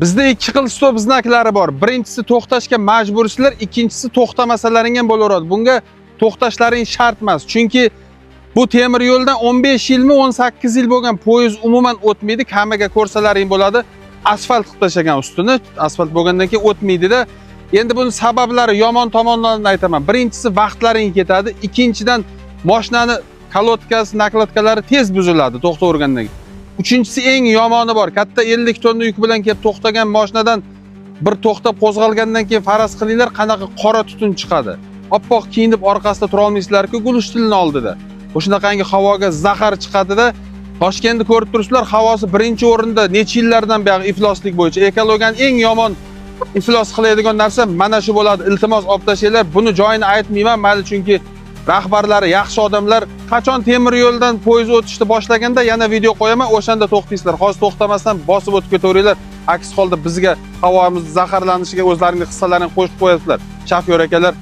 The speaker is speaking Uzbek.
Bizda ikki xil stop знаклari bor. Birinchisi to'xtashga majbursizlar, ikkinchisi to'xtamasalaring ham bo'laveradi. Bunga to'xtashlaring shart emas. Chunki bu temir yo'ldan 15 yilmi, 18 yil bo'lgan poyezd umuman o'tmaydi. Kamiga ko'rsalaring bo'ladi. Asfalt qilib tashlagan ustini, asfalt bo'lgandan keyin o'tmaydi-da. Endi buni sabablari, yomon tomonlarini aytaman. Birinchisi vaqtlaring ketadi, ikkinchidan mashinani колодка si, накладка lari tez buziladi to'xtavergandan keyin. Uchinchisi eng yomoni bor. Katta 50 tonna yuk bilan kelib to'xtagan mashinadan bir to'xtab qo'zg'algandan keyin faraz qilinglar, qanaqa qora tutun chiqadi. Oppoq kiyinib orqasida tura olmaysizlar-ku gulishtilni oldida. O'shunaqangi havoga zahar chiqadida. Toshkentni ko'rib turibsizlar, havosi birinchi o'rinda necha yillardan beri ifloslik bo'yicha. Ekologiyani eng yomon iflos qiladigan narsa mana shu bo'ladi. Iltimos, olib tashlanglar. Buni joyini aytmayman, mayli, chunki rahbarlari yaxshi odamlar. Qachon temir yo'ldan poyezd o'tishni boshlaganda yana video qo'yaman, o'shanda to'xtaysizlar. Hozir to'xtamasdan bosib o'tib ketaveringlar. Aks holda bizga havomiz zaharlanishiga o'zlaringni hissalaringni qo'shib qo'yasizlar. Shofyor akalar.